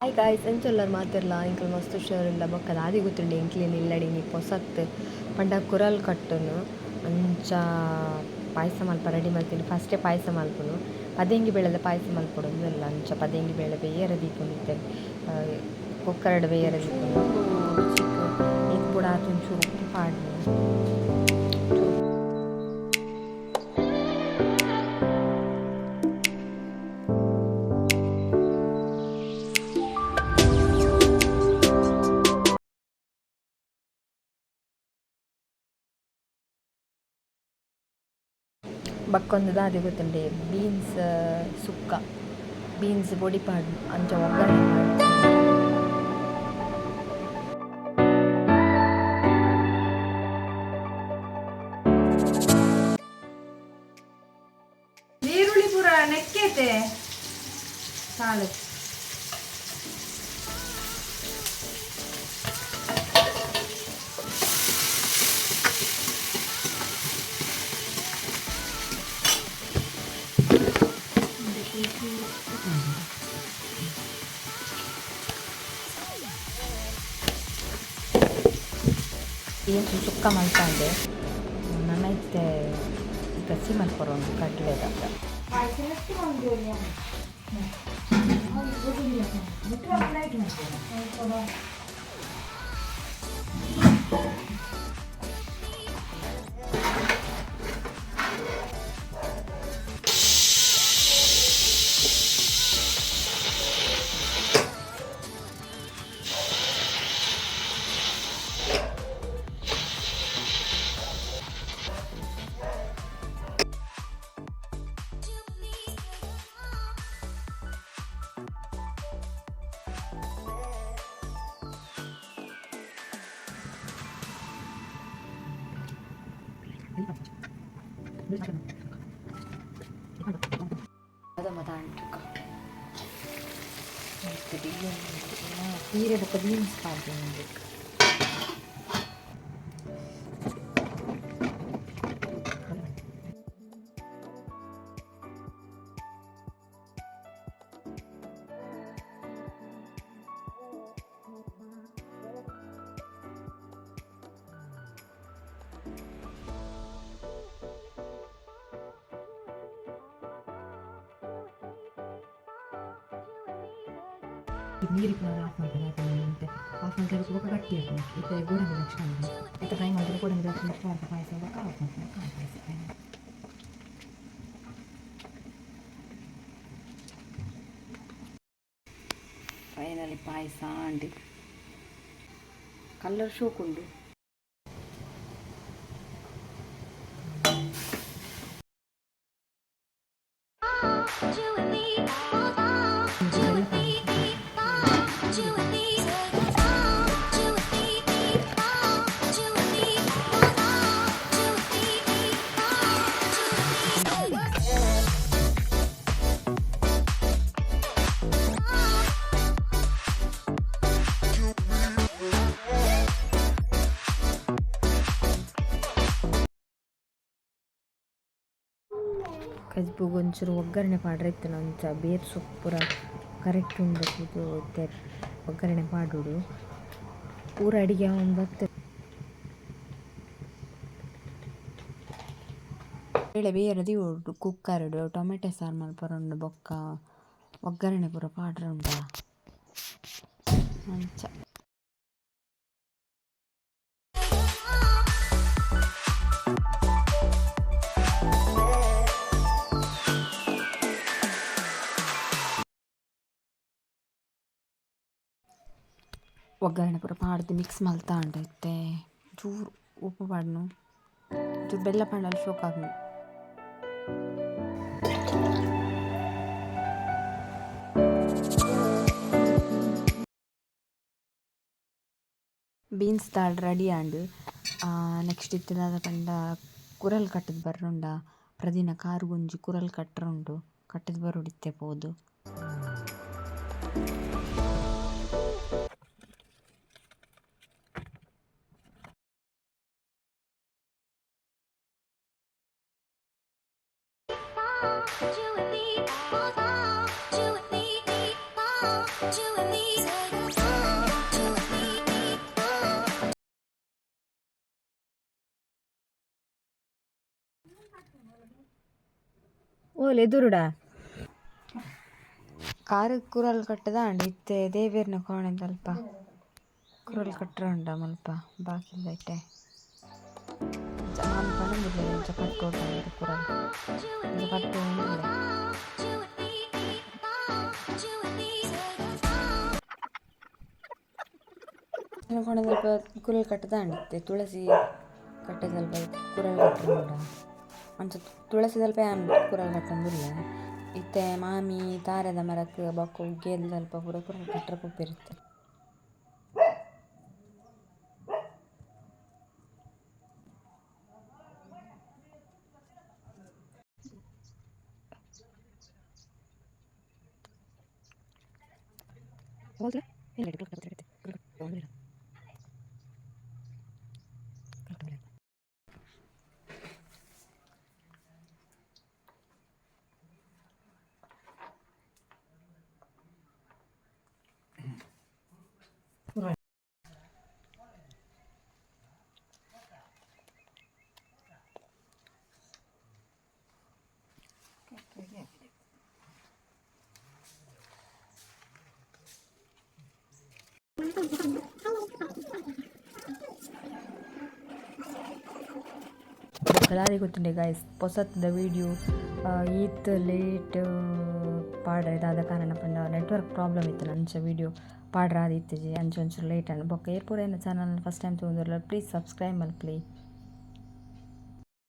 Hi guys, ಎಂಚೊಲ್ಲರ್ ಮಾತೆರ್ಲ? ಎಂಕುಲು ಮಸ್ತ್ ಹುಷಾರುಲ್ಲ. ಬೊಕ್ಕ ದಾದಿ ಗೊತ್ತುಂಡು, ಎಂಕ್ಲೆನ ಇಲ್ಲಡೆ ಇನಿ ಪೊಸತ್ ಪಂಡ ಕುರಲ್ ಕಟ್ಟುನು. ಅಂಚ ಪಾಯಸ ಮಲ್ಪ ರೆಡಿ ಮಲ್ತಿನಿ. ಫಸ್ಟೇ ಪಾಯಸ ಮಲ್ಪುನು, ಪದೆಂಗಿ ಬೇಳೆದ ಪಾಯಸ ಮಲ್ಪೊಡು ಅಂದಲ್ಲ. ಅಂಚ ಪದೆಂಗಿ ಬೇಳೆ ಬೇಯರ ದೀಪುನು ಇತ್ತೆ, ಕುಕ್ಕರ್ಡ್ ಬೇಯರ ದೀಪುನು. ರುಚಿಕ್ ಏತ್ ಬೋಡಾತ್ ಒಂಚೂರು ಉಪ್ಪು ಪಾಡ್ನು. ಬಕ್ಕೊಂದು ದಾದೆ ಗೊತ್ತುಂಡೆ, ಬೀನ್ಸ್ ಸುಕ್ಕ, ಬೀನ್ಸ್ ಪೊಡಿ ಪಾಡ್, ಅಂಚ ಒಗ್ಗರಣೆ ಪಾಡ್. ನೀರುಳ್ಳಿ ಪೂರ ನೆಕ್ಕೇತೆ ಸಾಲು. ಬೀನ್ಸ್ ಸುಕ್ಕ ಮಲ್ತಾಂಡೆ. ನನ ಇತ್ತೆ ಗಸಿ ಮಲ್ಪೊಡು ಉಂಡು ಕಡ್ಲೆದ. ಪೀರೆ ಬೊಕ್ಕ ಬೀನ್ಸ್ ಪಾಡ್ದಿನಿ ಉಂದೆಕ್. ನೀರು ಇಪ್ಪುನಗ ಆಫ್ ಮಲ್ಪೆರೆ ಆಪುಂಡು. ಒಂತೆ ಆಫ್ ಮಲ್ತ್ಂಡ ಬೊಕ್ಕ ಗಟ್ಟಿ ಆಪುಂಡು. ಇತ್ತೆ ಗೋಡಂಬಿ ದ್ರಾಕ್ಷಿ ಪಾಡ್ದೆ. ಇತ್ತೆ ಫ್ರೈ ಮಲ್ತ್ದ್ ಗೋಡಂಬಿ ದ್ರಾಕ್ಷಿ ಮಿಕ್ಸ್ ಮಲ್ಪು ಪಾಯಸ. ಬೊಕ್ಕ ಆಫ್ ಮಲ್ಪುನ ಪಾಯಸ ಫೈನಲ್. ಫೈನಲಿ ಪಾಯಸ ಆಂಡ್. ಕಲರ್ ಶೋಕುಂಡು. ಒಂಜಿ ಬೆಲ್ಲ ಪಾಡ್ದೆ. ಕಜ್ಬುಗ್ ಒಂಚೂರು ಒಗ್ಗರಣೆ ಪಾಡ್ರೆ ಇತ್ತುಂಡ ಅಂಚ ಬೇರ್ ಸೊಪ್ಪು ಪೂರ ಕರೆಕ್ಟ್ ಉಂಡು ತೂದು ಇತ್ತೆ ಒಗ್ಗರಣೆ ಪಾಡೊಡು. ಪೂರ ಅಡಿಗೆ ಆವೊಂದು ಬತ್ತ್. ಬೇಳೆ ಬೇಯರ ದೀವೊಡು ಕುಕ್ಕರ್ಡ್. ಟೊಮೆಟೊ ಸಾರು ಮಲ್ಪರೆ ಉಂಡು. ಬೊಕ್ಕ ಒಗ್ಗರಣೆ ಪೂರ ಪಾಡ್ರೆ ಉಂಡಾ ಅಂಚ. ಒಗ್ಗರಣೆ ಪೂರ ಪಾಡ್ದು ಮಿಕ್ಸ್ ಮಲ್ತಾಂಡ್. ಇತ್ತೆ ಚೂರು ಉಪ್ಪು ಪಾಡ್ನು, ಚೂರು ಬೆಲ್ಲ ಪಾಂಡಲ ಶೋಕ್ ಆಪುಂಡು. ಬೀನ್ಸ್ ದಾಲ್ ರೆಡಿ ಆಂಡ್. ನೆಕ್ಸ್ಟ್ ಇತ್ತೆ ದಾದ ಪಂಡ ಕುರಲ್ ಕಟ್ಟುದು ಬರುಂಡ. ಪ್ರತಿದಿನ ಕಾರುಗೊಂಜಿ ಕುರಲ್ ಕಟ್ಟರೆ ಉಂಡು, ಕಟ್ಟುದು ಬರೊಡು ಇತ್ತೆ ಪೋದು. ಓಲ್ ಎದುರುಡ. ಕಾರ್ ಕುರಲ್ ಕಟ್ಟುದಾಂಡ್ ಇತ್ತೆ ದೇವೆರ್ನ ಕೋಣೆದಲ್ಪ ಕುರಲ್ ಕಟ್ಟರೆ ಉಂಡ ಮುಲ್ಪ ಬಾಕಿಲ್ದೈಟೆ. ಅಂಚ ಮಾಮಿ ಪನೊಂದುಲ್ಲೆರ್ ಇಂಚ ಕಟ್ಟೊಡು ಪಂದ್ ಕುರಲ್ ಇಂಚ ಕಟ್ಟೊಂದುಲ್ಲೆ. ಕೋಣೆದಲ್ಪ ಕುರಲ್ ಕಟ್ಟುದಾಂಡ್ ಇತ್ತೆ ತುಳಸಿ ಕಟ್ಟೆದಲ್ಪ ಕುರಲ್ ಕಟ್ಟರೆ ಉಂಡ. ಅಂಚ ತುಳಸಿದಲ್ಪ ಯಾನ್ ಕುರಲ್ ಕಟ್ಟೊಂದುಲ್ಲೆ. ಇತ್ತೆ ಮಾಮಿ ತಾರೆದ ಮರಕ್ ಬೊಕ್ಕ ಉಗ್ಗೆಲ್ದಲ್ಪ ಪೂರ ಕುರಲ್ ಕಟ್ಟರೆ ಪೋಪೆರ್ ಇತ್ತೆ. ಬೊಕ್ಕ ದಾದೆ ಗೊತ್ತುಂಡೆ ಗೈಸ್, ಪೊಸತ್ದ ವೀಡಿಯೋ ಈತ್ ಲೇಟ್ ಪಾಡ್ರೆ ದಾದ ಕಾರಣ ಪಂಡ ನೆಟ್ವರ್ಕ್ ಪ್ರಾಬ್ಲಮ್ ಇತ್ತಿನ, ಅಂಚ ವೀಡಿಯೋ ಪಾಡ್ರೆ ಆದಿತ್ತಿಜಿ, ಅಂಚ ಒಂಚೂರು ಲೇಟ್ ಆಂಡ್. ಬೊಕ್ಕ ಏರ್ ಪೂರ ಎನ್ನ channel first time ತೂವೊಂದುಲ್ಲೆರ್ please subscribe ಮಲ್ಪುಲೆ.